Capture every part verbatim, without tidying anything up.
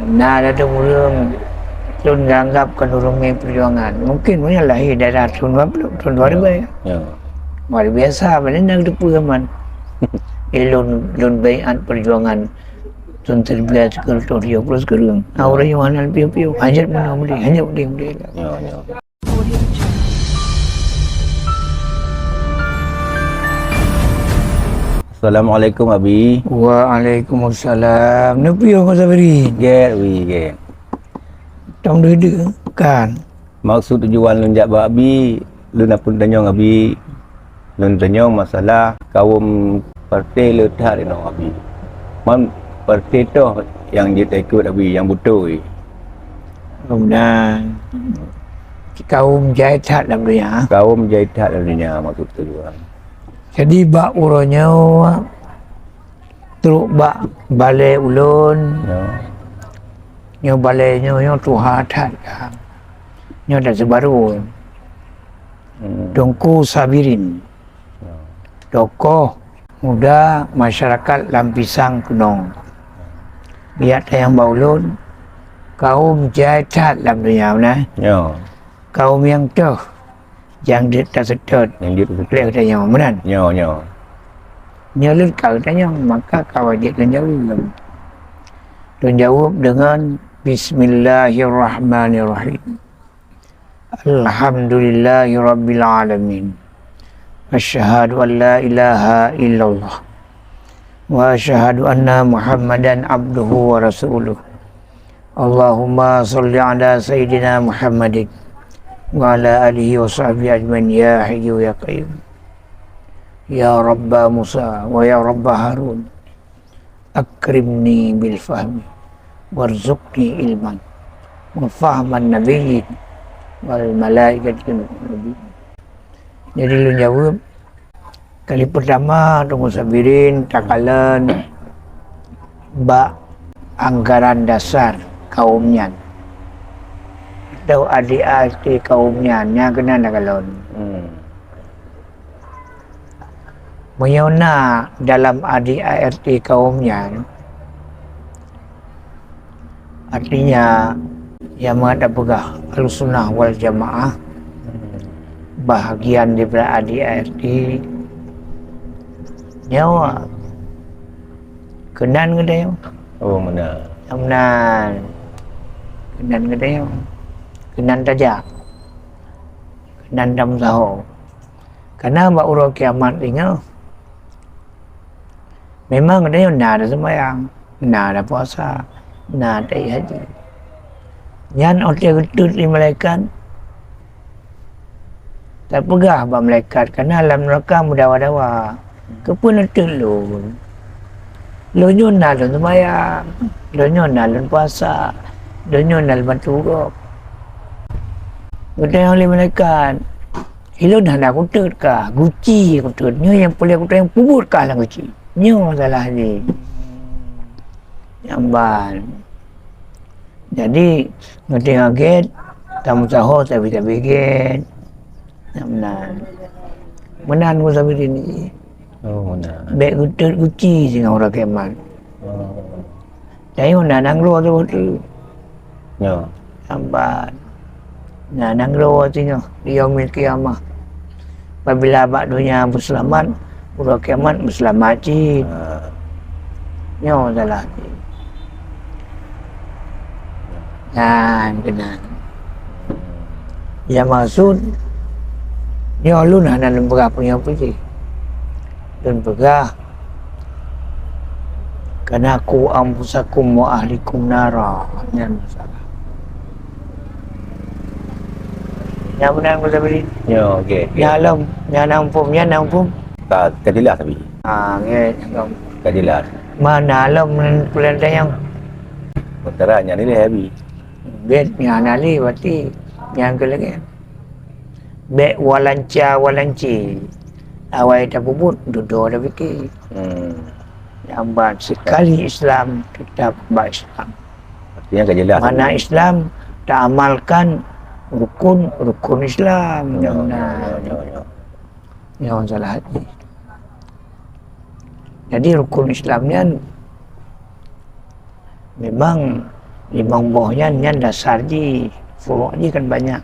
Na ladôm ureuëng lôn anggab kon ureuëng mé peujuangan. Mungkin meunyoe lahé daerah thôn dua puluh, thôn dua ribu. Ya. Luar biasa, mana nak teupeu aman. Eh, lôn, lôn baiat peujuangan thôn seribu sembilan ratus tujuh puluh sekarang. Aura yang mana piu-piu. Hanya menang beli, hanya beli, beli. Ya, ya. Assalamualaikum, Abi. Waalaikumsalam. Neupiyôh ngon Sabirin? Gét, wi, gét. Tông deuh-deuh, kan? Maksud tujuan lôn jak bak Abi, lôn na peuntanyong Abi. Lôn tanyong masalah kawôm partai le that inoe Abi. Man partai toh nyang jeuet ikot Abi, nyang beutôi. Mudah-mudahan kawôm jai that lam donya. Kawôm jai that lam donya maksud tujuan. Jadi bak uroe nyoe trok bak balée ulôn. Ya. Nyoe balée nyoe, nyoe tuha that ka. Nyoe dan seubarô. Hmm. Teungku Sabirin. Ya. Tokoh muda masyarakat Lam Pisang keunong. Biak tanyong bak ulôn, kawôm jai that lam donya meunan. Ya. Kawôm nyang toh nyang jeuet taseutôt. Nyang jeuet taseutôt. Lé geutanyoe, meunan? Nyoe, nyoe. Nyoe lôn ka geutanyoe, maka ka wajéb lôn jaweueb. Lôn jaweueb deungon Bismillahirrahmanirrahim. Alhamdulillahirabbil alamin. Asyhadu an la ilaha illallah. Wa asyhadu anna Muhammadan abduhu wa rasuluh. Allahumma shalli ala sayyidina Muhammadin wa ala alihi wa sahbihi ajmain, ya hayyu ya qayyum. Ya Rabba Musa wa ya Rabba Harun, akrimni bil fahmi warzuqni ilman wa fahman nabiyyin wal malaikatil muqarrabin. Jadi lôn jaweueb, kali peurtama Teungku Sabirin takalon bak anggaran dasar kawôm nyan. Atau A D A R T kawôm nyan, nyan keunan takalon. Hmm. Meunyoe na dalam A D A R T kawôm nyan, artinya, nyang mangat tapeugah Ahlussunnah wal Jamaah, bahagian daripada A D A R T, nyoe keunan geutanyoe. Oh, meunan. Meunan. Keunan geutanyoe. Keunan tajak. Keunan tameusaho. Karena bak uroe kiamat ingat, memang geutanyoe na taseumayang, na tapuasa, na taék haji. Nyan óh lheueh geutot lé malaikat, tapeugah bak malaikat, karena lam neuraka meudawa-dawa. Keupeue neutot lôn? Lôn nyoe na lôn seumayang, lôn nyoe na lôn puasa, lôn nyoe na lôn bantu gob. Geutanyong lé malaikat, "Ilôn hana kutot kah, guci kutot. Nyoe nyang peureulée kutanyong, peubuet kah lam guci." Nyoe masalah jih. Nyan ban. Jadi, geutanyoe gét, tameusaho sabe-sabe gét. Nyan meunan. Meunan Teungku Sabirin. Oh, meunan. Bék geutot guci singoh uroe kiamat. Oh. Tanyoe na nanggroe saboh teuk. Nyoe. Nyan ban. Na nanggroe singoh di yaumil qiyamah. Apabila bak donya beuseulamat, uroe kiamat beuseulamat cit. Ah. Nyoe salah cit. Nyan keunan. Nyang maksud, nyoe lôn hana lôn peugah peue nyoe peue jih. Lôn peugah, "Karena ku anfusakum wa ahlikum nara." Nyan masalah. Nyang meunan Teungku Sabirin. Ya, okey, okey. Nyang lom, nyang na muphom, nyang na muphom. Ka, ka jelas, Abi. Ah, okey. Ka jelas. Mana lom peulantang nyang? Sementara nyan ilée, Abi. Bét nyan hana lé, berarti nyan keuh lagée. Bék walanca-walanci. Awai tapeubuet, dudoe tapike. Hmm. Nyan ban, sekali Islam, tetap bak Islam. Artinya ka jelas. Mana Islam, taamalkan rukun-rukun Islam. Ya, ya, ya, ya, ya. Nyoe salah hati. Jadi rukun Islam nyan memang Limong boh nyan, nyan dasar jih, furuk jih kan banyak.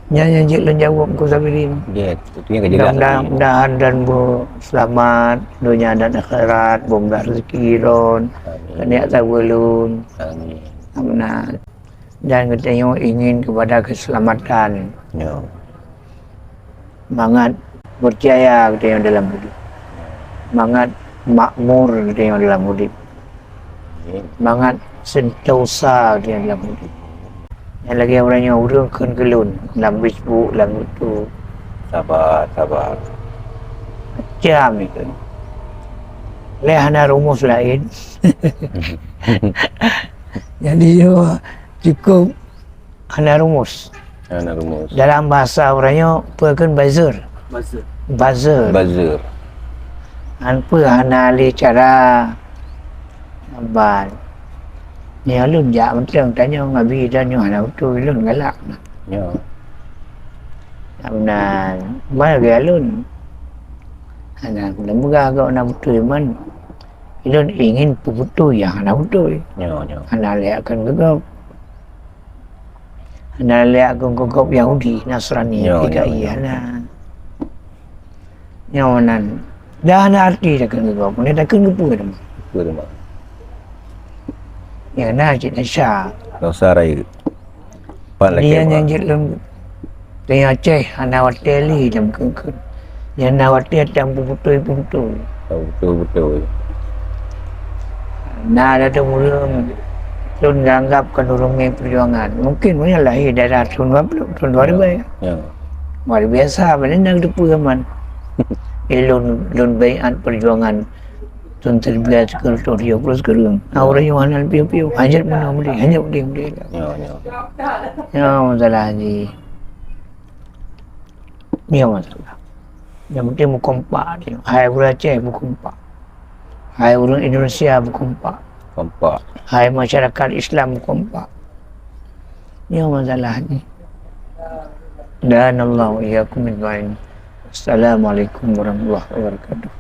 Nyan nyang jeuet lôn jaweueb keu Sabirin. Ya, itu yang kerja. Mudah-mudahan, mudahan dan bu selamat dunia dan akhirat, bu mudah rezeki lôn, amin, keuneuk saweue lôn. Amin. Amna. Dan geutanyoe ingin kepada keselamatan. Ya. Mangat percaya geutanyoe dalam udép. Mangat makmur geutanyoe dalam udép. Amin. Mangat sentosa geutanyoe dalam udép. Nyang lagèe uroe nyoe ureueng kheun keu lôn lam Facebook, lam YouTube. Sabar, sabar. Macam itu. Lé hana rumus laén. Jadi, yo, cukup hana rumus. Hana rumus. Dalam bahasa uroe nyoe, peue kheun buzzer? Buzzer. Buzzer. Buzzer. Nyan peue hana lé cara ban. Nyoe lôn jak mantong tanyong abi dan nyoe hana beutôi lôn galak. Ya. Meunan, ban lagèe lôn. Hana lôn peugah gob hana beutôi man. Lôn ingin peubeutôi nyang hana beutôi. Ya, ya. Hana lé akan geugob. Hana lé akan geugob Yahudi, Nasrani, ya, P K I, ya, ya. Hana. Nyoe nan. Dah hana arti takheun keu gob, takheun keu peue teuma? Peue teuma? Ya na cit Aisyah. Dosa rayeuk. Pat lakèe. Dia nyang jeuet lom. Teuh Aceh hana watèe lé lam keue-keue. Nyang na watèe tam beutôi-beutôi. Beutôi-beutôi. Na ada tu ureueng lôn anggap kan ureueng perjuangan. Mungkin dia lahir daerah tahun dua puluh, tahun dua ribu ya. Ya. Luar biasa, mana nak teupeu aman. Eh, lôn, lôn baiat perjuangan tahun seribu sembilan ratus tujuh puluh sekarang. Nah, orang yang hana piu-piu, hanya menang beli, hanya beli, beli. Ya, ya. Ya, masalah ni. Ni masalah. Yang penting berkompak dia. Hai ureueng Aceh berkompak. Hai ureueng Indonesia berkompak. Kompak. Hai masyarakat Islam berkompak. Ni masalah ni. Dan Allah wa iyyakum ajmain. Assalamualaikum warahmatullahi wabarakatuh.